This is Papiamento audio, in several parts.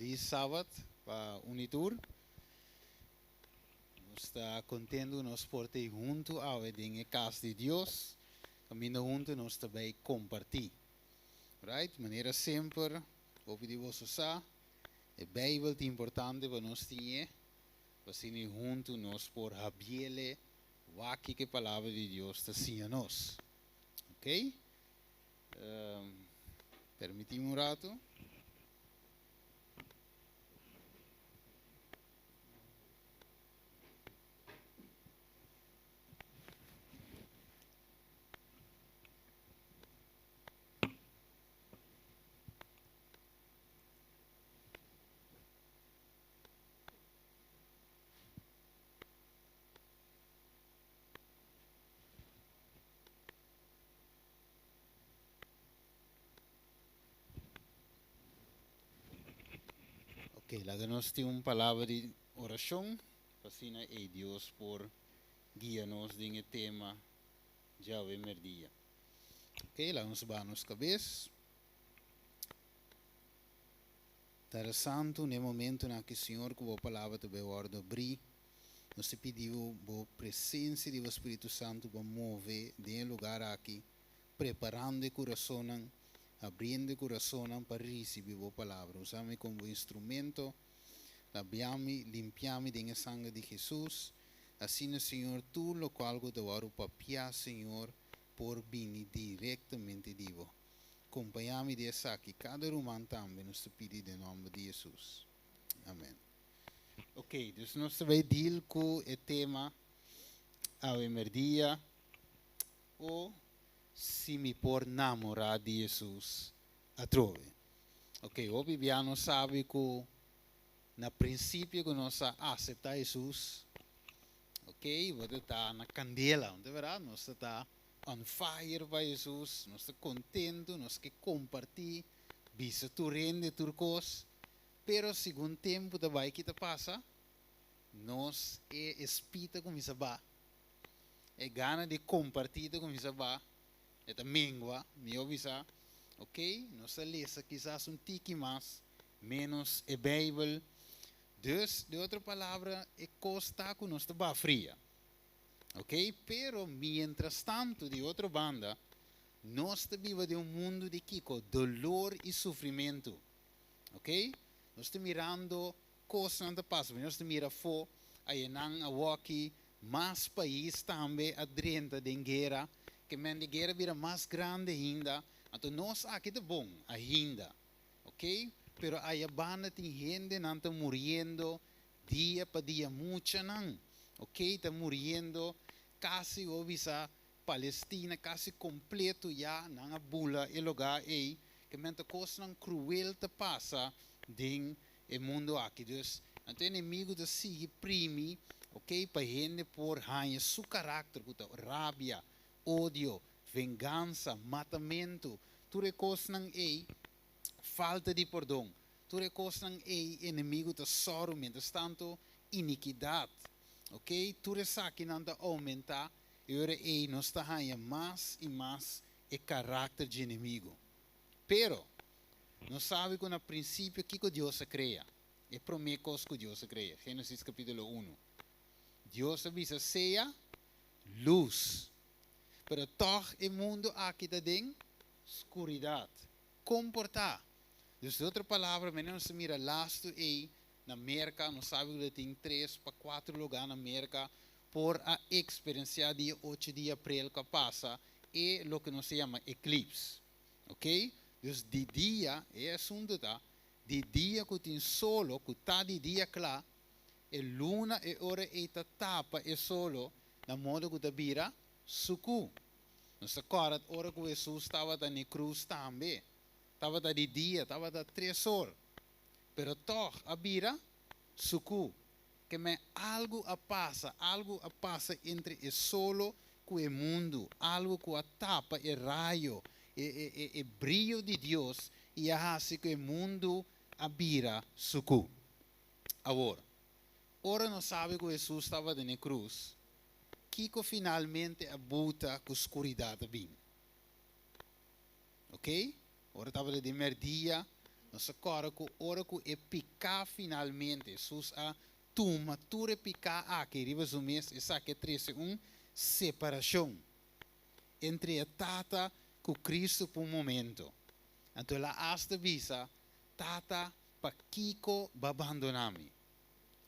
Felis Sabat pa un i tur. Nos ta kontentu nos por ta huntu awe den e kas di Dios. Kaminda huntu nos ta bai kompartí. Right? Manera semper, hopi di boso sa, e Beibel ta importante pa nos tin e, pa asina huntu nos por habiele wak kiko e Palabra di Dios ta siña nos. Ok? Permití mi un ratu. Ok, laga nos tin un palabra di orashon, pa asina ei Dios por guia nos den e tema djawe merdia. Ok, laga nos baha nos kabes. Tata Santu, na e momentunan aki, Señor, ku Bo Palabra ta bai wòrdu abrí, nos ta pidi Bo, Bo presensia di Bo Spiritu Santu pa move den e lugar aki, preparando e kurasonnan, abriendo e kurasonnan pa risibí Bo Palabra. Usa mi komo Bo instrumento, labia mi, limpia mi den e sanger di Hesus. Asina, Señor, tur lokual ku ta wòrdu papiá, Señor, por bini direktamente di Bo. Kompañá mi di esaki, kada ruman tambe, nos ta pidi den nòmber di Hesus. Amen. Ok, dus nos ta bai deal ku e tema awe merdia, O si mi por namorá di Hesus atrobe. Ok, hopi bia nos sabi ku na prinsipio ku nos a aseptá Hesus, ok, bo ta ta na kandela, no ta bèrdat? Nos ta ta on fire pa Hesus, nos ta kontentu, nos ke kompartí, bisa tur hende tur kos, pero segun tempu ta bai ki ta pasa? Nos e espí ta kuminsá ba, e gana di kompartí ta kuminsá ba, e ta mengua, mihó bisa, ok, nos ta lesa kisas un tiki mas, ménos e Beibel. Dus, di otro palabra, e kos ta ku nos ta ba fria. Ok, pero mientras tanto, di otro banda, nos ta biba den un mundu di kiko? Dolor i sufrimentu. Ok, nos ta mirando kosnan ta pasa, nos ta mira afó, ayenan awoki, mas pais tambe a drenta den guera, ke men di guera bira mas grandi ainda, anto nos aki ta bon ainda, ok, pero aya banda tin hendenan ta muriendo Dia pa dia muchanan ok ta muriendo casi bo bisa Palestina casi completo ya nan a bula e lugar ey ke men ta cosnan cruel ta pasa den e mundo aki dus anto enemigo ta sigui primi ok pa hende por haña su caracter cu ta rabia, odio, vengansa, matamento tur e cosnan ey falta di pordon. Tur e kosnan ei enemigu ta sòru mientras tanto inikidat, ok, tur esakinan ta oumentá i ora ei nos ta haña mas i mas e karakter dje enemigu. Pero, nos sabi ku na prinsipio kiko Dios a krea? E promé kos ku Dios a krea, Génesis kapítulo unu, Dios a bisa sea lus. Pero tòg e mundu aki ta den skuridat. Komportá. Dus di otro palabra, mene nos ta mira lastu ei na Merka, nos sabi ku ta tin tres pa kuatro lugá na Merka por a eksperensiá dia ocho di aprel ku a pasa e loke nos ta yama eclipse. Ok? Dus di dia, e asuntu ta, di dia ku tin solo, ku ta di dia kla, e luna e ora ei ta tapa e solo na modo ku ta bira sukú. Nos ta kòrda ora ku Hesus tabata na e krus tambe. Tabata di dia, tabata tres or. Pero tòg a bira sukú. Ke men algu a pasa, algu a pasa entre e solo ku e mundu, algu ku a tapa e rayo, e e e e brio di Dios i a hasi ku e mundu a bira sukú. Awor, ora nos sabi ku Hesus tabata na e krus, kiko finalmente a buta ku skuridat a bin? Ok, ora tabata di merdia, Nos a kòrda ku ora ku e piká finalmente, Hesus a tuma tur e piká aki riba su mes, esaki a trese un separashon entre e Tata ku Kristu pa un momento. Anto el a asta bisa, Tata, pakiko bo a bandoná mi?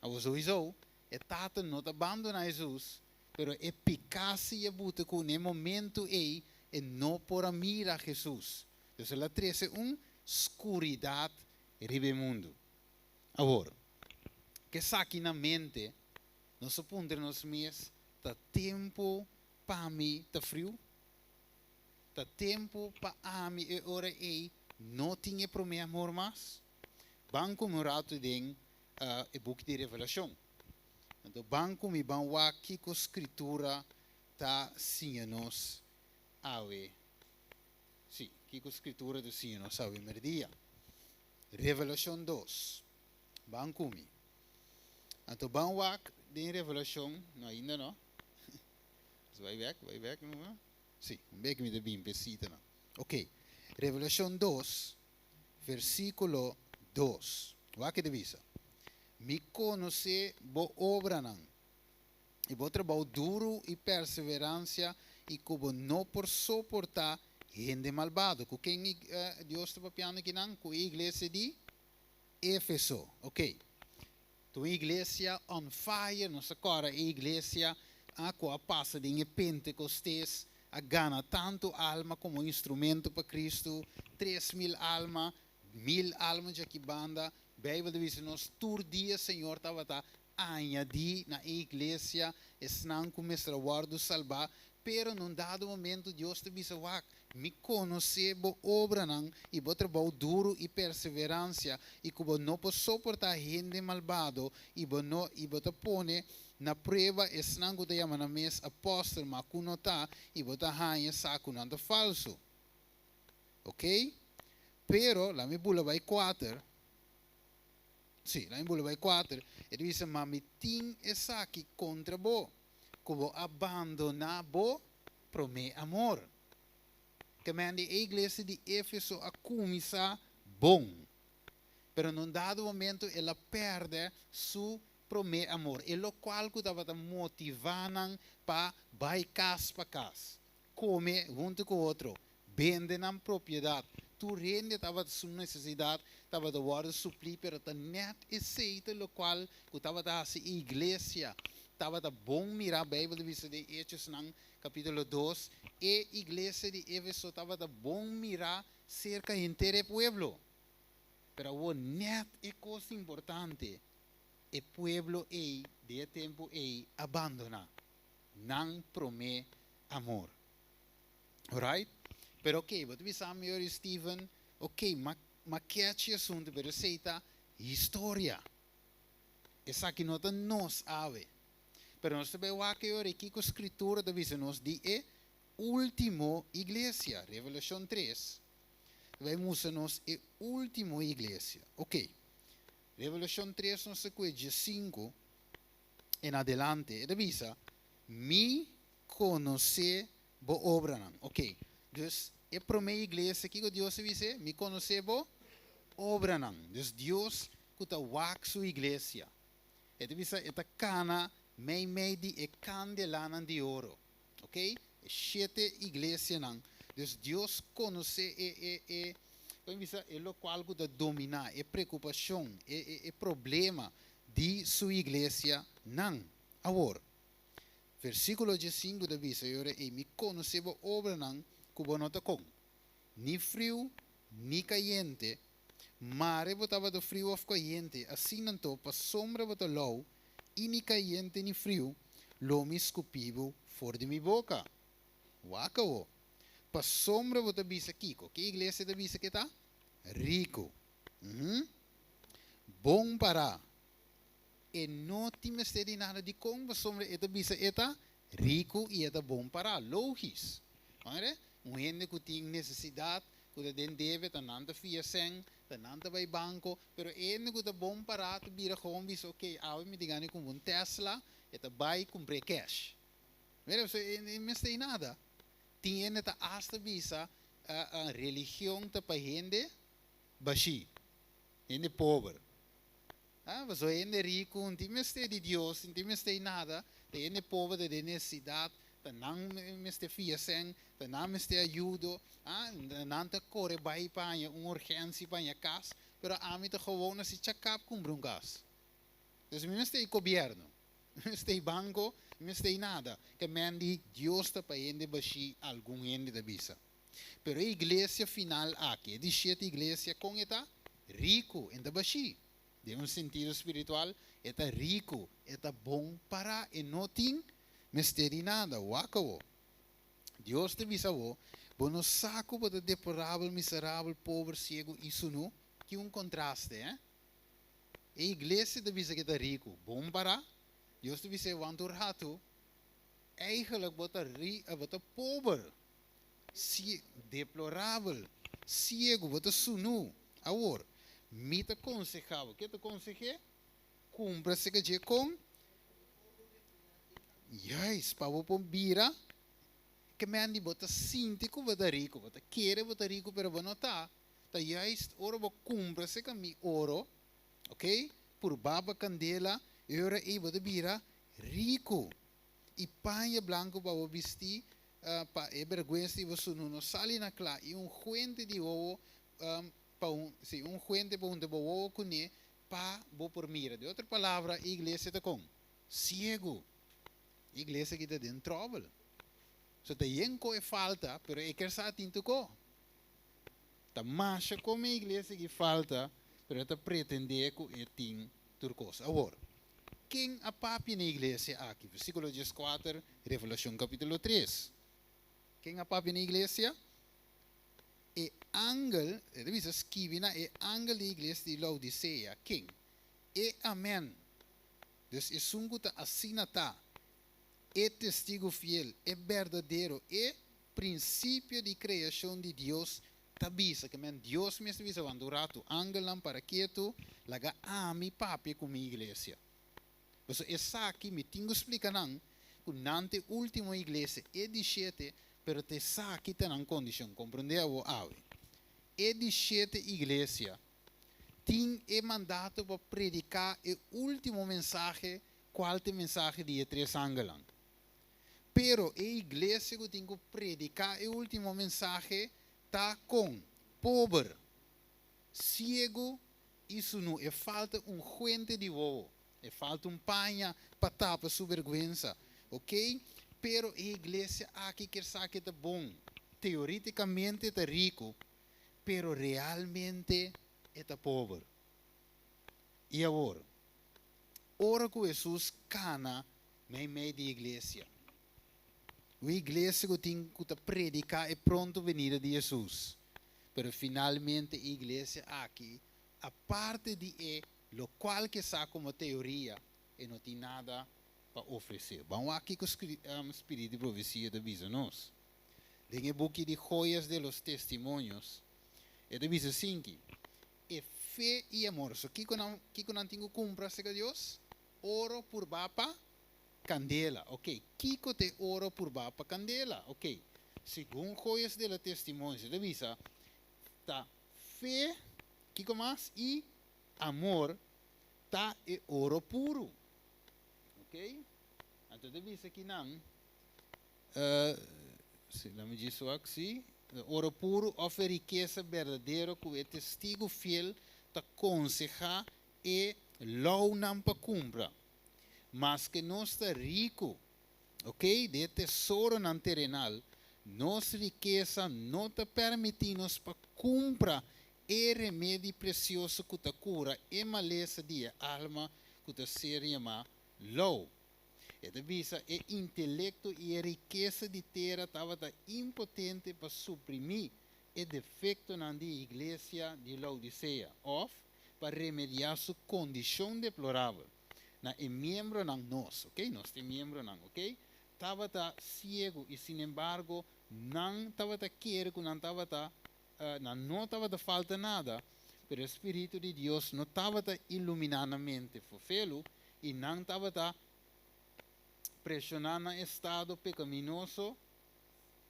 Awor souiso, e Tata no ta bandoná Hesus, pero e piká si a buta ku na e momento ei e no por a mira Hesus. Dus el a trese un skuridat riba e mundu. Awor, ku esaki na mente, nos a puntra nos mes, Ta tempu pa mi ta friu? Ta tempu pa ami e ora ei no tin e promé amor mas? Ban ku mi un ratu den e buki di Revelashon. Anto ban ku mi ban wak kiko Skritura ta siña nos awe. Sí, kiko Skritura ta siña nos awe merdia. Revelashon dos. Ban ku mi. Anto ban wak den Revelashon, no ainda no. Nos bai bek, bai bek numa. Sí, un bek mi ta bin p'e sitanan. Ok, Revelashon dos, versíkulo dos. Wak ke ta bisa, Mi konosé bo obranan, i bo trabou duru i perseveransia i ku bo no por soportá hende malbado. Ku ken Dios ta papiando akinan? Ku e iglesia di Éfeso. Ok. Ta un iglesia on fire, nos a kòrda e iglesia ku a pasa den e Pentekostes, a gana tantu alma komo instrumento pa Kristu, 3000 alma, 1000 alma djaki banda. Beibel ta bisa nos tur dia Señor tabata añadí na e iglesia esnan ku mester a wòrdu salbá, pero na un dado momento Dios ta bisa, Wak, mi konosé bo obranan i bo trabou duru i perseveransia, i ku bo no por soportá hende malbado, i bo no i bo ta pone na prueba esnan ku ta yama nan mes apòstel ma ku no ta, i bo ta haña sa ku nan ta falsu. Oké? Pero, laat mi bula bai kuater. Sí, laat mi bula bai kuater. E ta bisa, Ma mi tin esaki kontra bo, ku bo a bandoná bo promé amor. Kemen di e iglesia di Éfeso a kuminsá bon, pero na un dado momento el a pèrdè su promé amor, e lokual ku tabata motivá nan pa bai kas pa kas, kome huntu ku otro, bende nan propiedat. Tur hende tabata su nesesidat tabata wòrdu suplí, pero ta nèt esei ta lokual ku tabata hasi e iglesia tabata bon mirá. Beibel ta bisa den Hechosnan kapítulo 2, e iglesia di Éfeso tabata bon mirá serka henter e pueblo. Pero awor nèt e kos importante, e pueblo ei den e tempu ei a bandoná nan promé amor. Alright? Pero ok, bo ta bisa mi ori Steven, ok, ma ma catch e asunto, pero esei ta historia. Esaki no ta nos awe. Pero nos ta bai wak e ori kiko Scritura ta bisa nos di e ultimo iglesia. Revelacion 3 ta bai mustra nos e ultimo iglesia. Ok, Revelacion 3 nos ta kue 15 en adelante. E ta bisa, Mi konosé bo obranan. Ok, dus e promé iglesia, kiko Dios a bis'é? Mi konosé bo obranan. Dus Dios ku ta wak su iglesia, e ta bisa e ta kana meimei di e kandelanan di oro. Ok, e shete iglesianan. Dus Dios konosé e e e kon bisa e lokual ku ta dominá, e preokupashon, e e e problema di su iglesianan. Awor, Versíkulo 15 ta bisa, E ora ei mi konosé bo obranan ku bo no ta kon, ni friu ni kayente, mare bo tabata friu òf kayente, asina anto pasobra bo ta lou i ni kayente ni friu, lo mi skupí bo for di mi boka. Wak awo! Pasobra bo ta bisa kiko? Ke iglesia ta bisa ke ta? Riku. Uhum. Bon pará. E no tin mester di nada. Dikon? Pasobra e ta bisa e ta riku i e ta bon pará. Logis. Mare? Un hende ku tin nesesidat, ku ta den debe, ta nan ta fia sèn, ta nan ta bai banko. Pero e hende ku ta bon pará ta bira gewoon bisa, ok, awe mi tin gana di kumpra un Tesla, e ta bai kumpr'é kèsh. Mira, pasobra e no mester di nada. Tin hende ta asta bisa, religion ta pa hende bashí. Hende pober. Ah, paso hende riku no tin mester di Dios, no tin mester di nada. Ta hende pober ta den nesesidat, ta nan mester fia sèn, ta nan mester ayudo. Ah, nan ta kore bai pa haña un urgensia pa haña kas, pero ami ta gewoon asina chakap kumpra un kas. Dus mi mester di gobièrnu, mi mester di banko, mi mester di nada. Ke men di Dios ta pa hende bashí, algun hende ta bisa. Pero e iglesia final aki, e di shete iglesia, kon e ta? Riku, e no ta bashí. Den un sentido spiritual, e ta riku, e ta bon pará, e no tin mester di nada. Wak awo. Dios ta bisa bo, Bo no sa ku bo ta deplorabel, miserabel, pober, siegu i sunú? Ki un kontraste, eh? E iglesia ta bisa ku e ta riku, bon pará. Dios ta bis'é, Wanta un ratu, eigenlijk bo ta ri, bo ta pober, sie, deplorabel, siegu, bo ta sunú. Awor, mi ta konsehá bo. Ke ta konseh'é? Kumpra seka dje kon? Juist, pa bo por bira ke men di bo ta sinti ku bo ta riku, bo ta kere bo ta riku, pero bo no ta. Ta juist ora bo kumpra seka mi oro, ok, purba pa kandela, e ora ei bo ta bira riku. I paña blanku pa bo bisti, pa e bergwensa di bo sunu no sali na kla, i unguente di wowo, pa un, sí, unguente pa hunta bo wowo kuné, pa bo por mira. Den otro palabra, e iglesia ta kon? Siegu. E iglesia aki ta den tròbel. So ta yen ku e falta, pero e ker sa tin tuko. Ta masha kon e iglesia aki falta, pero e ta pretendé ku e tin tur kos. Awor, ken a papia na e iglesia aki? Versíkulo dieskuater, Revelashon kapítulo tres. Ken a papia na e iglesia? E angel, e ta bisa skibi na e angel di e iglesia di Laodisea. Ken? E Amèn. Dus esun ku ta asina ta, e testigu fiel, e berdadero, e prinsipio di kreashon di Dios ta bisa, ke men Dios mes ta bisa, wanta un ratu, angelnan para ketu, laga ami papia ku mi iglesia. Pasobra esaki mi tin ku splika nan, ku nan ta e último iglesia, e di shete, pero ta esaki ta nan kondishon. Komprendé awor awe. E di shete iglesia tin e mandato pa prediká e último mensahe, kual ta e mensahe di e tres angelnan. Pero e iglesia ku tin ku prediká e último mensahe ta kon? Pober, siegu i sunú. E falta un huente di wowo. E falta un paña pa tapa su bergwensa. Oké? Pero e iglesia aki kier sa ke ta bon. Teorítikamente ta riku, pero realmente e ta pober. I awor, ora ku Hesus kana meimei di iglesia, un iglesia ku tin ku ta prediká e pronto benida di Hesus, pero finalmente e iglesia aki, aparte di e lokual ke sa komo teoria, e no tin nada pa ofresé. Ban wak kiko Spiritu di Profesia ta bisa nos. Den e buki di Joyas de los Testimonios, e ta bisa asinki, E fe i amor. So kiko nan kiko nan tin ku kumpra serka Dios? Oro purbá pa kandela. Oke, kiko ta e oro purbá pa kandela? Oke, segun Joyas de los Testimonios e ta bisa, ta fe, kiko mas? I amor ta e oro puru. Oke, anto e ta bisa kinan. Sí, laat me djis wak, sí. Oro puru òf e rikesa berdadero ku e testigu fiel ta konsehá e lounan pa kumpra. Maske nos ta riku, oké, den e tesoronan terenal, nos rikesa no ta permití nos pa kumpra e remedi presioso ku ta kura e malesa di e alma ku ta ser yamá lou. E ta bisa, E intelekto i e rikesa di tera tabata impotente pa suprimí e defektonan di e iglesia di Laodisea òf pa remediá su kondishon deplorabel. Na e miembronan, nos, oké, nos ta e miembronan, oké, tabata siegu i sinembargo nan tabata kere ku nan tabata, nan no tabata falta nada, pero e spiritu di Dios no tabata iluminá nan mente fofelu i nan tabata preshoná nan estado pekaminoso,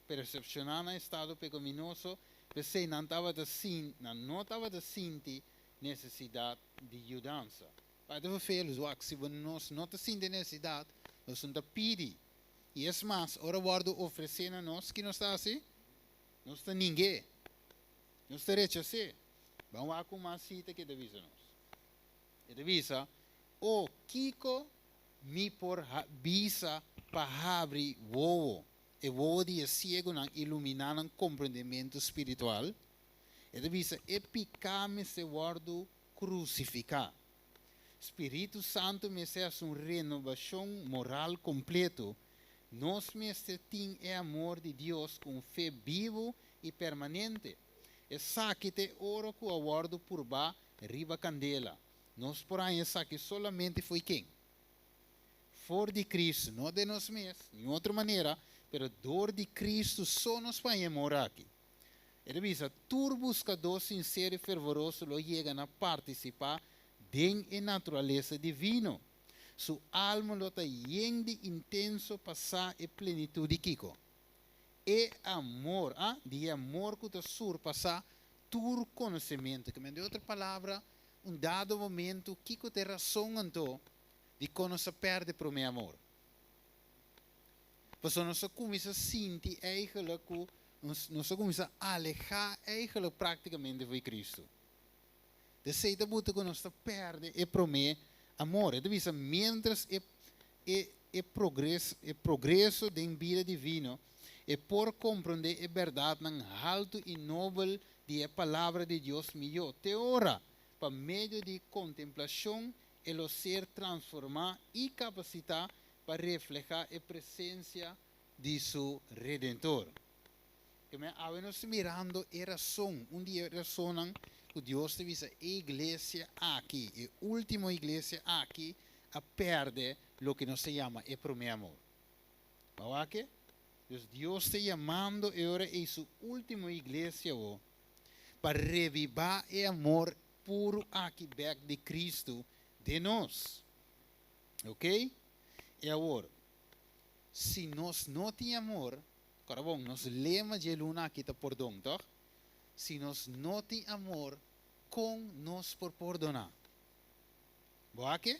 persepshoná nan estado pekaminoso, p'esei nan tabata sin, nan no tabata sinti nesesidat di yudansa. Bai ta vervelend, wak, si bo nos no ta sinti nesesidat, nos no ta pidi. I es mas, ora wòrdu ofresé na nos, ki nos ta hasi? Nos ta ning'é. Nos ta rechas'é. Ban wak un mas sita ke ta bisa nos. E ta bisa, O, kiko mi por bisa pa habri wowo, e wowo di e siegunan, iluminá nan komprendementu spiritual? E ta bisa, E piká mester wòrdu krusifiká. Spiritu Santu mester hasi un renobashon moral kompleto. Nos mester tin e amor di Dios ku un fe bibu i permanente. Esaki ta e oro ku a wòrdu purbá riba kandela. Nos por haña esaki solamente fo'i ken? For di Kristu, no den nos mes, niun otro manera, pero dor di Kristu so nos por haña e amor aki. E ta bisa, Tur buskadó sinsero i fervoroso lo yega na partisipá den e naturalesa divino. Su alma lo ta yen di intenso pa sa e plenitut di kiko? E amor, a, di e amor ku ta surpasá tur konosementu. Ke men, den otro palabra, un dado momentu, kiko ta e rason anto dikon nos a pèrdè promé amor? Pasobra nos a kuminsá sinti eigentlik ku nos a kuminsá alehá eigentlik práktikamente for di Kristu. Esei ta buta ku nos ta pèrdè e promé amor. E ta bisa miéntras e e e progres e progreso den bida divino, e por komprondé e bèrdatnan haltu i nobel di e Palabra di Dios mihó. Te ora, pa medio di kontemplashon e lo ser transformá i kapasitá pa reflehá e presensia di su Redentor. Keme awe nos ta mirando e rason, un di e rasonnan ku Dios ta bisa e iglesia aki, e último iglesia aki a pèrdè loke nos ta yama e promé amor. Bo a wak e? Dus Dios ta yamando e ora ei su último iglesia awo pa revivá e amor puru aki bèk di Kristu den nos. Ok? I awor, si nos no tin amor, kòrda bon, nos lema dje luna aki ta pordon, tòg? Si nos no tin amor, kon nos por pordoná? Bo a ke?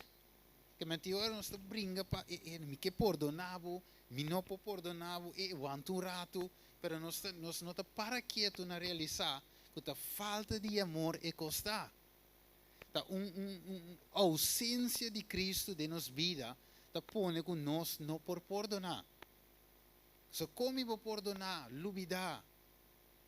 Ke menti ora nos ta bringa pa e e mi ke pordoná bo, mi no por pordoná bo, e wanta un ratu, pero nos ta nos no ta para ketu na realisá ku ta falta di amor e kos ta. Ta un un un ousensia di Kristu den nos bida ta pone ku nos no por pordoná. So kon mi por pordoná, lubidá?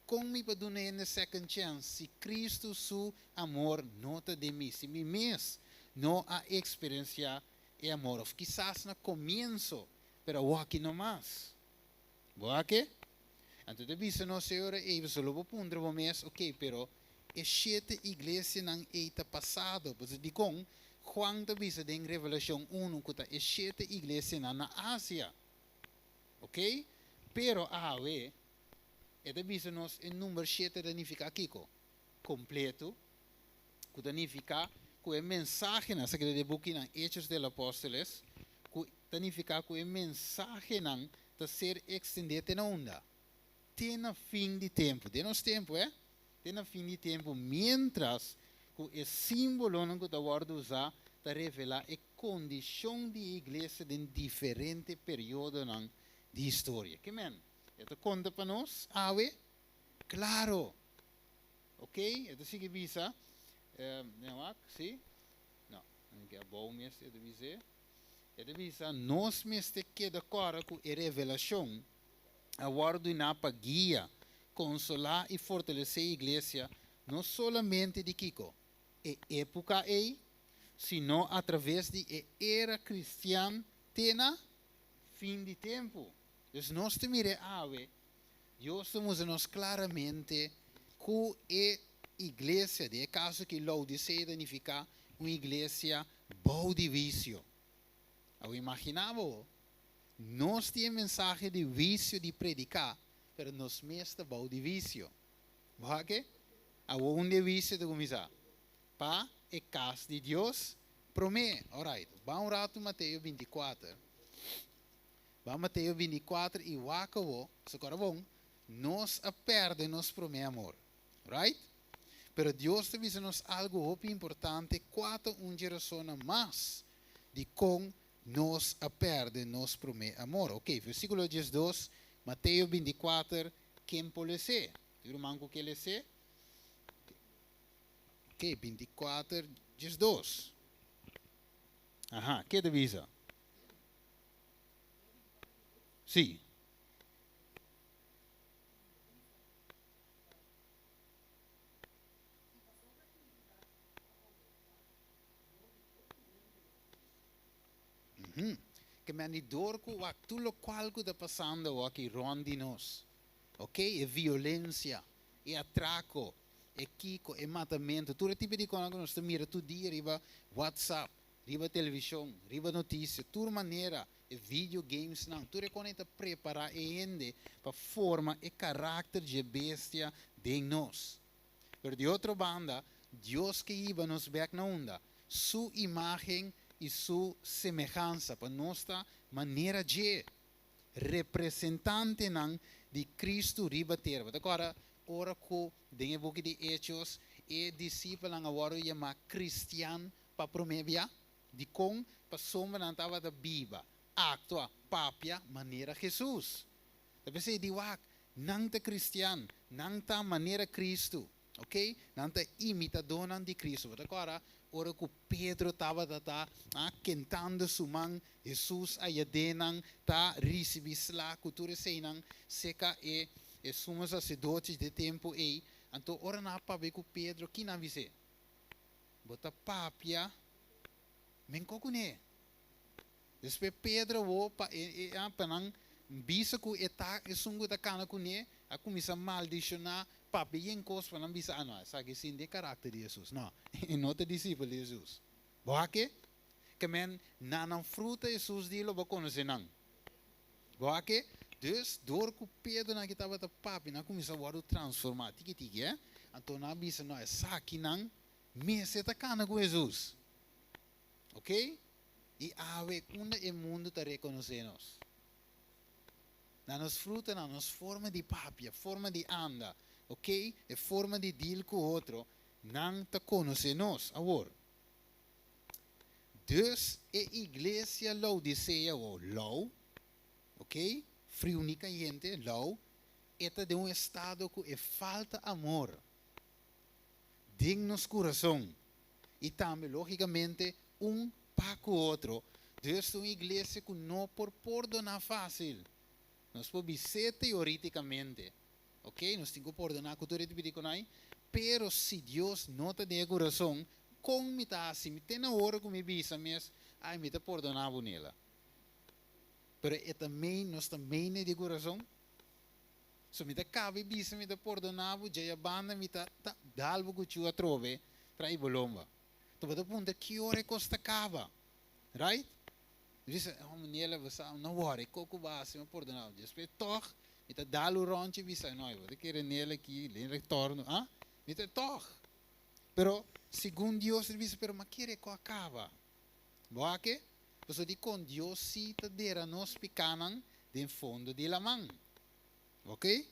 Kon mi por duna hende second chance si Kristu su amor no ta den mi, si mi mes no a eksperensiá e amor, òf kisas na komienso, pero awoki no mas? Bo a ke? Anto ta bisa nos e ora ei, boso lo por puntra bo mes, ok, pero e shete iglesianan ei ta pasado? Pasobra dikon Juan ta bisa den Revelashon unu ku ta e shete iglesianan na Asia? Ok, pero awe e ta bisa nos e number shete ta nifiká kiko? Kompleto, ku ta nifiká ku e mensahenan, esaki ta di e bukinan Hechos del Apóstoles, ku ta nifiká ku e mensahenan ta ser ekstendé te na unda? Te na fin di tempu. Den nos tempu, eh? Te na fin di tempu, miéntras ku e símbolonan ku ta wòrdu usá ta revelá e kondishon di e iglesia den diferente periodonan di historia. Ke men? E ta konta pa nos awe? Klaro! Ok, e ta sigui bisa, den wak, si? No, mi ke abou mes e ta bis'é. E ta bisa, Nos mester keda kòrda ku e revelashon a wòrdu duná pa guia, konsolá i fortalesé e iglesia no solamente di kiko? E époka ei, sino atraves di e era kristian te na fin di tempu. Dus nos ta mira e awe Dios ta mustra nos klaramente ku e iglesia, den e kaso aki Laodisea ta nifiká un iglesia bou di wisio. Awor imaginá bo, nos tin e mensahe di wisio di prediká, pero nos mes ta bou di wisio. Bo ha ke? Awor unda e wisio ta kuminsá? Pa e kas di Dios promé. Alright, ban un ratu Mateo 24. Ban Mateo 24 i wak awo, so kora bon, nos a perde nos prome amor. Right? Pero Dios ta bisa nos algu hopi importante, kua ta un dje rasonnan mas dikon nos a pèrdè nos promé amor. Ok, versíkulo 12, Mateo 24, ken por les'é? Tin ruman ku ke les'é? Ok, 24, 12. Aha, ke ta bisa? Sí. Ke men di dor ku wak tur lokual ku ta pasando awor aki rònt di nos. Ok, e violensia, e atrako, e kiko, e matamentu, tur e tipo di kos ku nos ta mira tur dia riba WhatsApp, riba televishon, riba notisia, tur manera, e video games nan, tur e kos ta prepará e hende pa forma e karakter di bestia den nos. Pero di otro banda, Dios ke hiba nos bèk na unda, su imágen i su semehansa, pa nos ta manera dje, representantenan di Kristu riba tera. Awor, ora ku den e buki di Hechos, e disipelnan a wòrdu yamá kristian pa promé bia, dikon pasobra nan tabata biba, aktua, papia, manera Jesus. Debe di wak, nan ta kristian, nan ta manera Kristu, ok? Nan ta imitadónan di Kristu. Awor, ora ku Pedro tabata ta kentando su man, Jesus ayadenan ta risibí sla ku tur eseinan serka e e sumo saserdote di tempu ei. Anto ora nan a papia ku Pedro, ki nan a bis'é? Bo ta papia men kuné. Despues Pedro wo pa e, e, pa nan bisa ku e ta esun ku ta kana kuné, a kuminsá maldishoná papia yen kos pa nan bisa, ah no, esaki sin di karakter di Jesus. No, e no ta disipel di Jesus. Bo ke? Ke men na nan fruta Jesus di lo bo konosé nan. Bo ke? Dus dor ku Pedro nan ki tabata papia, nan a kuminsá wòrdu transformá, tiki tiki, eh? Anto nan a bisa, no, esaki nan mester ta kana ku Jesus. Ok? I awe unda e mundu ta rekonosé nos. Na nos fruta, na nos forma di papia, forma di anda, ok? E forma di deal ku otro, nan ta konosé nos. Awor. Dus e iglesia Laodisea o Lau, ok? Friu ni kayente, Lau, e ta den un estado ku e falta amor. Den nos kurason. I tambe, lógikamente, un pa ku otro. Dus un iglesia ku no por pordoná fásil. Nos por bisa teórikamente, ok? Nos tin ku pordoná ku tur pero si Dios no ta den kurason, kon mi ta hasi, mi tin ora ku mi bisa mes, ai mi ta pordoná bo nela. Pero e tambe nos tambe den kurason. So mi ta kaba bisa mi ta pordoná bo, ya banda mi ta, ta dal bo kuchú atrobe, trai bolomba. Tu bo ta puntra ki ora e kos ta kaba. Right? Bisa, oh, nela, bo no worry, koko base, mi pordoná. Despues toch, mi ta dal un ròntje bisa, no, bo kere nela aki, nela torno, ah? Mi ta toch. Pero segun Dios, e bisa, pero m'a kere ku a kaba. Bo ke? Paso di kon Dios si ta dera nos pikánan den fondo di laman. Ok?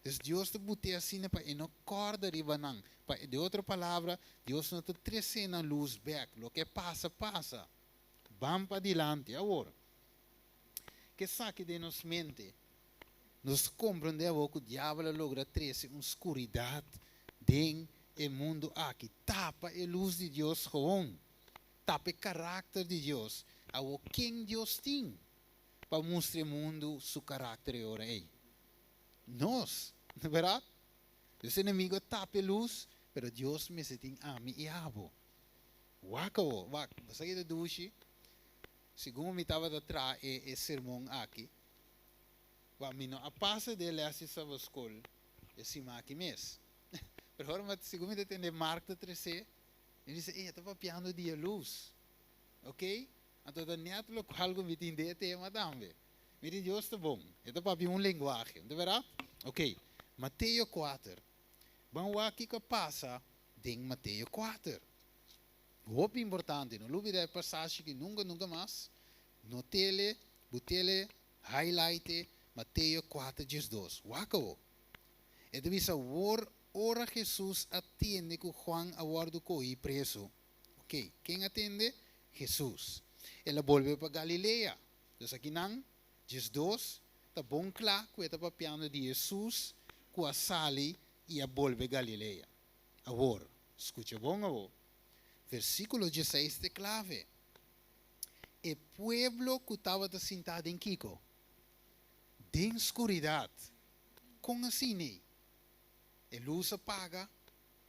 Dus Dios ta but'é asina pa e no kòrda riba nan. Pa, di otro palabra, Dios no ta trese na lus bèk. Loke pasa, pasa. Ban pa dilanti. Awor, ku esaki den nos mente, nos komprondé ku diabel a logra trese un skuridat den e mundu aki. Tapa e lus di Dios gewoon. Tapa e karakter di Dios. Awor, ken Dios tin pa mustra mundu su karakter ora ei. Nos, berdat? E enemigu tapa e lus, pero Dios mester tin ami i abo. Wak, wak, bo sa ki dushi? Segun mi tabata traha e, e sermon aki, wa mi no a pasa di les di skol, e siman aki mes. Pero ora segun mi tende Mark 13, e bisa, "Ei, ta papiando di lus." Ok? Anto ta net loke ku mi tin di tema tambe. Mira, Dios ta bon. E ta papia un lenguahe, no ta berdat? Ok. Mateo 4. Ban wak kiko a pasa den Mateo 4. Hopi importante, no lubidá e pasashi ku nunka, nunka mas. Not'é, bot'é, highlight, Mateo 4, 12. Wak. E ta bisa awor. Ora Hesus a tende ku Juan a wòrdu kohí preso. Ok, ken a tende? Hesus. El a bolbe pa Galilea. Dus akinan, 12, ta bon kla ku e ta papiando di Hesus ku a sali i a bolbe Galilea. Awor, skucha bon awor. Versíkulo 16 ta e klave. E pueblo ku tabata sintá den kiko? Den skuridat. Kon asina? E lus a paga,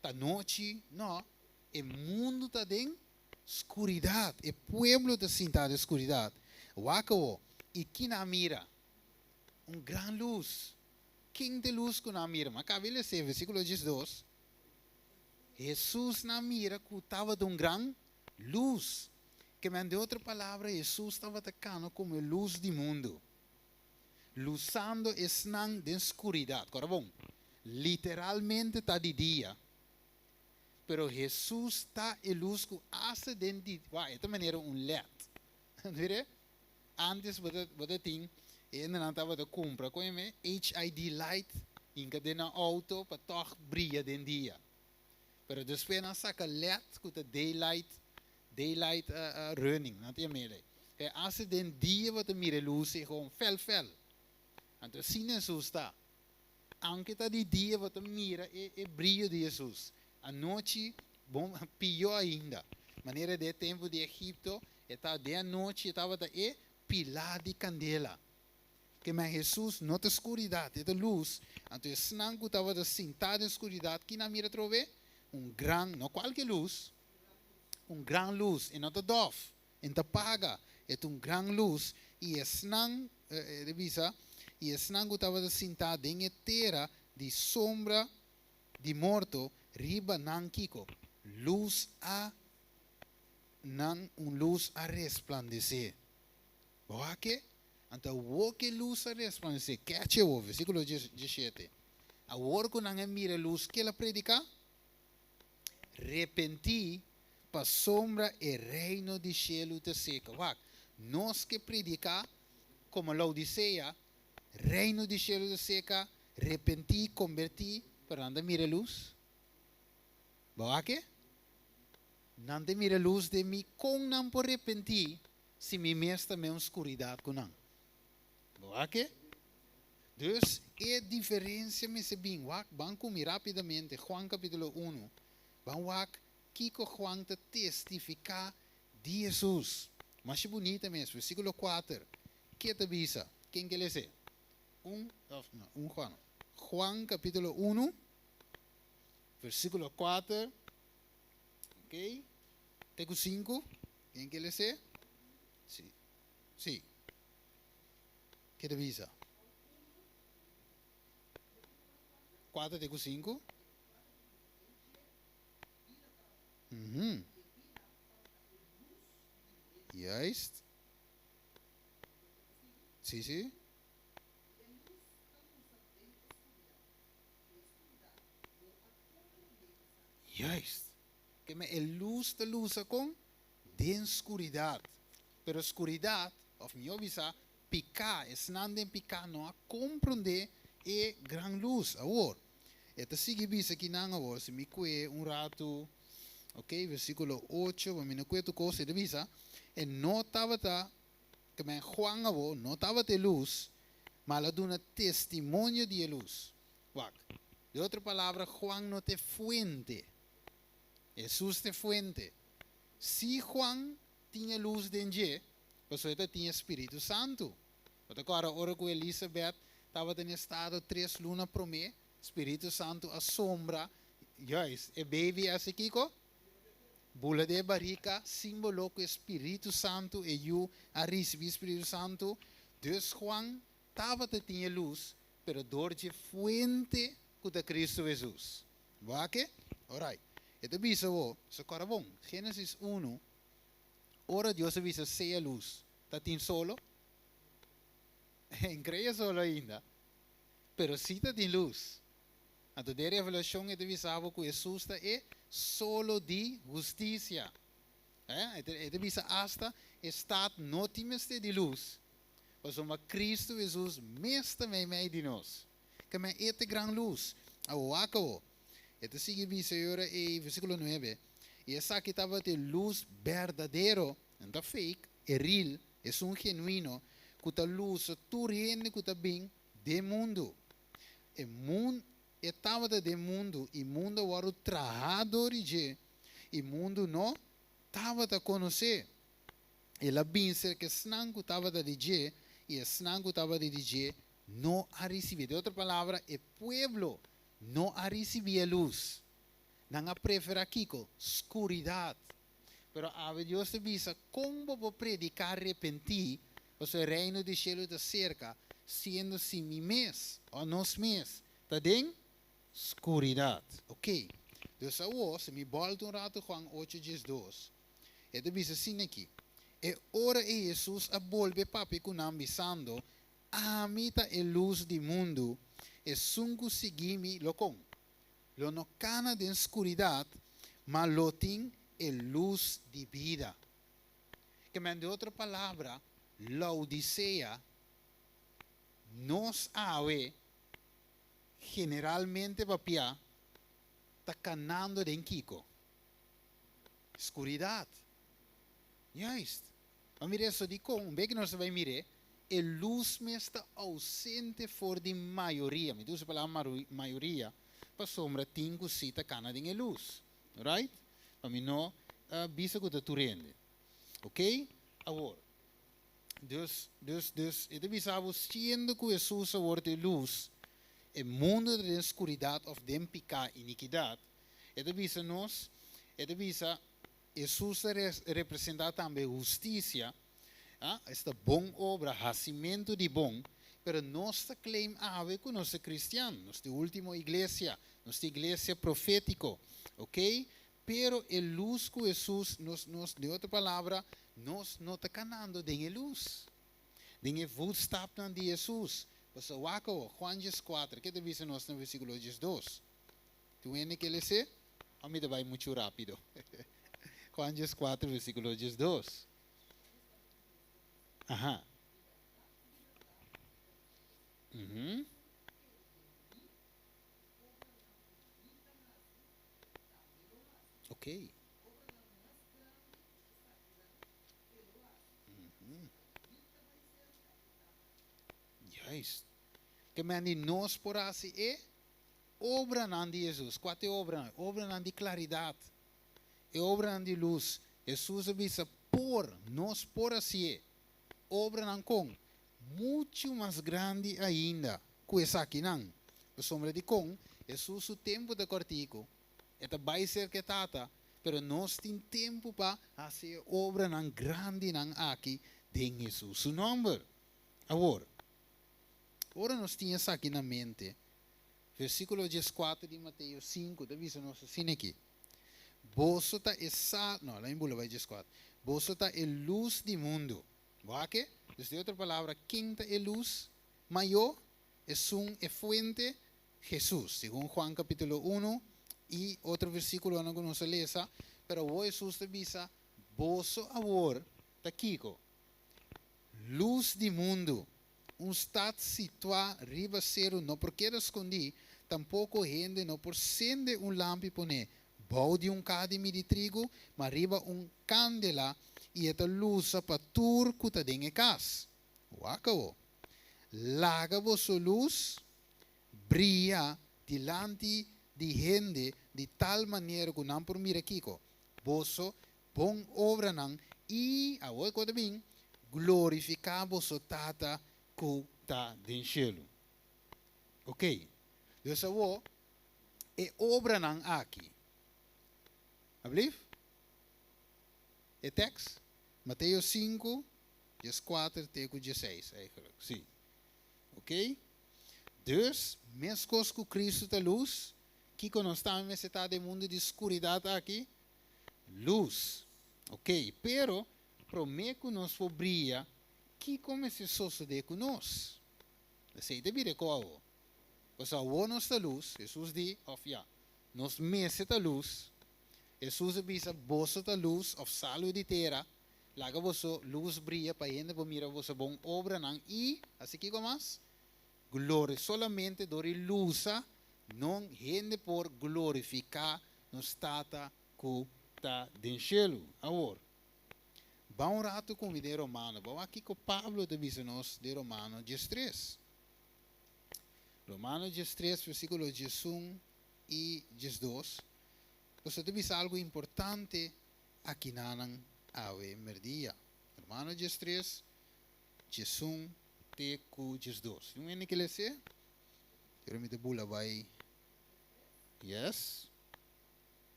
ta nochi? No, e mundu ta den skuridat. E pueblo ta sintá den skuridat. Wak awor, i ki nan a mira? Un gran lus. Ken ta e lus ku nan a mira? M'a kaba di lesa versíkulo 12. Hesus nan a mira ku tabata un gran lus. Ke men, den otro palabra, Hesus tabata kana komo e lus di mundu, lusando esnan den skuridat. Kòrda bon, literalmente ta di dia, pero Hesus ta e lus ku asta den di, wak, e ta manera un led. Mire, antes bo ta bo ta tin e hendenan tabata kumpra kon e me HID light hinka den nan outo pa tòg bria den dia. Pero despues nan saka led ku ta daylight daylight running nan ta yam'é lei. E asta den dia bo ta mira e lus ei gewoon fel fel. Anto asina Hesus ta. Aunke ta di dia bo ta mira e e brio di Hesus. Anochi bon pió ainda. Manera den e tempu di Egipto e ta den anochi e tabata e pilá di kandela. Ke men Hesus no ta skuridat, e ta lus. Anto esnan ku tabata sintá den skuridat, ki nan mira atrobe? Un gran, no kualke lus, un gran lus. E no ta dòf, e no ta paga, e ta un gran lus. I esnan, e ta bisa, i esnan ku tabata sintá den e tera di sombra di morto, riba nan kiko? Lus a nan un lus a resplandesé. Bo wak ke? Anto awor ku e lus a resplandesé, kechi awor, versíkulo 17, Awor ku nan a mira e lus, ke el a prediká? Repentí, pasobra e reino di shelu ta seka. Wak, nos ke prediká komo Laodisea, reino di shelu ta seka, repentí, kombertí, pero nan ta mira e lus. Bo wak ke? Nan ta mira e lus den mi, kon nan por repentí si mi mes ta meun skuridat ku nan? Bo wak ke? Dus, e diferensia mester bin. Wak, ban ku mi rápidamente, Juan kapítulo unu. Ban wak kiko Juan ta testifiká di Hesus. Masha bunita mes, versíkulo kuater. Ke ta bisa? Ken ke les'é? Un, òf no, un Juan. Juan kapítulo unu, versíkulo kuater. Ok, te ku sinku. Ken ke les'é? Sí. Sí. Ke ta bisa? Kuater te ku sinku. Mhm. Juist. Sí, sí. Juist. Ke me e lus ta lusa kon? Den skuridat. Pero skuridat, òf mihó bisa, piká, esnan den piká no a komprondé e gran lus. Awor, e ta sigui bisa kinan awor, si mi kue un ratu, ok, versíkulo ocho, pa mi no kue tur kos, e ta bisa, E no tabata, ke men Juan awor, no tabata e lus, ma el a duna testimonio di e lus. Wak, den otro palabra, Juan no ta e fuente. Hesus ta e fuente. Si Juan tin e lus den dje, pasobra e ta tin e Spiritu Santu. Bo ta kòrda ora ku Elisabet tabata den estado tres luna promé, Spiritu Santu a sombra, juist, e baby a hasi kiko? Bula den e barika, símbolo ku e Spiritu Santu, e yu a risibí Spiritu Santu. Dus Juan tabata tin e lus, pero dor dje fuente ku ta Kristu Hesus. Bo a ke? Orait. E ta bisa bo, so kòrda bon, Génesis unu, ora Dios a bisa sea lus, ta tin solo? En krea solo ainda, pero sí ta tin lus. Anto den Revelashon e ta bisa bo ku Hesus ta e solo di hustisia. Eh, e ta bisa asta e stat no tin mester di lus, pasobra Kristu Hesus mes ta meimei di nos. Keme e ta e gran lus. Awor wak awor. E ta sigui bisa e ora ei, versíkulo nuebe, I esaki tabata e lus berdadero, no ta fake, e real, esun genuino, ku ta lusa tur hende ku ta bin den mundu. E mun e tabata den mundu, i mundu a wòrdu trahá dor di dje, i mundu no tabata konos'é. El a bin serka esnan ku tabata di dje, i esnan ku tabata di dje no a risibí. Den otro palabra, e pueblo no a risibí e lus. Nan a preferá kiko? Skuridat. Pero awe Dios ta bisa, Kon bo por prediká arepentí, pasobra e reino di shelu ta serka, siendo si mi mes, òf nos mes, ta den skuridat? Oké. Dus awor, si mi bòlta un ratu Juan ocho diesdos, E ta bisa asina aki, E ora ei Hesus a bolbe papia ku nan bisando, Ami ta e lus di mundu, esun ku sigui mi lo kon? Lo no kana den skuridat, ma lo tin e lus di bida. Ke men, di otro palabra, Laodisea, nos awe generalmente papia ta kanando den kiko? Skuridat. Juist. Bo a mira eso dikon? Un bes ku nos ta bai mir'é, e lus mes ta ousente for di mayoria. Mi ta usa e palabra mayoria pasobra tin ku si ta kana den e lus. Right? Pa mi no bisa ku ta tur hende. Oké? Awor, dus, dus, dus, e ta bisa bo, siendo ku Hesus awor ta e lus, e mundu ta den skuridat òf den piká, inikidat. E ta bisa nos, e ta bisa, Hesus ta representá tambe hustisia, a, esta bon obra, hasimentu di bon, pero nos ta claim awe ku nos ta kristian, nos ta e último iglesia, nos ta iglesia profétiko, ok? Pero e lus ku Hesus, nos, nos, den otro palabra, nos no ta kanando den e lus, den e voetstapnan di Hesus. Pasobra wak awor, Juan dieskuater, ke ta bisa nos na versíkulo diesdos? Tin un hende ke les'é? Of mi ta bai muchu rápido? Juan dieskuater, versíkulo 12. Aha. Mhm. Ok. Mhm. Juist. Ke men di nos por hasi e Obranan di Hesus. Kua ta e obranan? Obranan di klaridat, e obranan di lus. Hesus a bisa, Por, nos por hasié. Obranan kon? Muchu mas grandi ainda ku esakinan. Pasobra dikon? Hesus su tempu ta kòrtiku, e ta bai serka e Tata, pero nos tin tempu pa hasi e obranan grandinan aki den Hesus su nòmber. Awor, ora nos tin esaki na mente, Versíkulo dieskuater di Mateo sinku ta bisa nos asina aki, Boso ta e sal, no, laat mi bula bai dieskuater. Boso ta e lus di mundu. Bo a ke? Dus den otro palabra, ken ta e lus mayó? Esun, e fuente, Hesus, segun Juan kapítulo unu i otro versíkulonan ku nos a lesa. Pero awor Hesus ta bisa, Boso awor ta kiko? Lus di mundu. Un stat situá riba seru no por keda skondí, tampoko hende no por sende un lampi pon'é bou di un kaha di midi trigu, ma riba un kandela, i e ta lusa pa tur ku ta den e kas. Wak awo. Laga boso lus bria dilanti di hende di tal manera ku nan por mira kiko? Boso bon obranan i, awor e kos ta bin, glorifiká boso Tata ku ta den shelu. Oké, dus awor e obranan aki, ablief? E tèks, Mateo sinku, dieskuater te ku diesseis, eigenlijk, sí. Oké, dus meskos ku Kristu ta lus, kiko nos tambe mester ta den mundu di skuridat aki? Lus. Ok, pero promé ku nos por bria, kiko mester sosodé ku nos? Esei ta bira e ko awor. Pasobra awor nos ta lus, Hesus di, òf ya, nos mester ta lus. Hesus a bisa, Boso ta lus òf salu di tera, laga boso lus bria pa hende por mira boso bon obranan i, hasi kiko mas? Gloria solamente dor di lusa. Non hende por glorifiká nos Tata ku ta den shelu. Awor, ban un ratu ku mi den Romano. Ban wak kiko Pablo ta bisa nos den Romano 13. Romano 13, versíkulo 11 i 12. Pasobra ta bisa algu importante akinanan awe merdia. Romano 13, 11 te ku 12. Tin un hende ke les'é? Pero mi ta bula bai. Yes.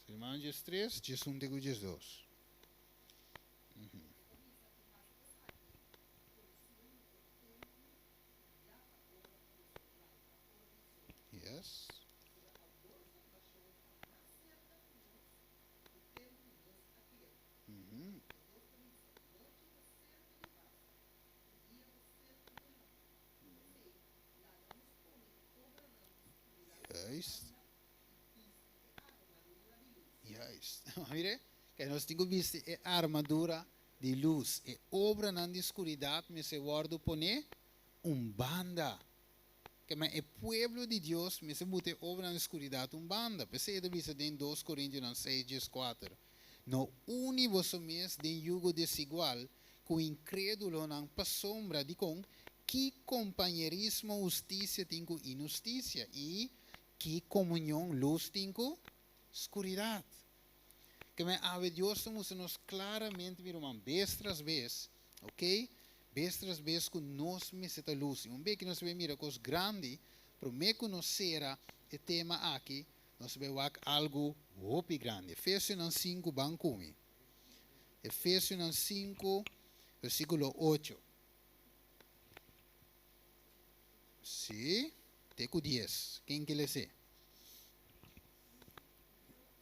Romano 13, 11 te ku 12. Yes. Juist. Juist. Mire, que nos tin ku bisti e armadura di lus. E obranan di skuridat mester wòrdu poné un banda. Ke men e pueblo di Dios mester buta e obranan di skuridat un banda. P'esei e ta bisa den 2 Korintionan 6, 14, No uni boso mes den yugo desigual ku inkrédulonan pasobra dikon ki kompañerismo hustisia tin ku inhustisia i ki komunion lus tin ku skuridat? Ke men awe Dios ta mustra nos klaramente, mi ruman, bes tras bes, ok, bes tras bes ku nos mester ta lus. I un bes ku nos ta mira kos grandi, promé ku nos sera e tema aki, nos ta bai wak algu hopi grandi. Efesionan 5, ban ku mi. Efesionan 5, versíkulo 8. Sí, te ku 10. Ken ke les'é?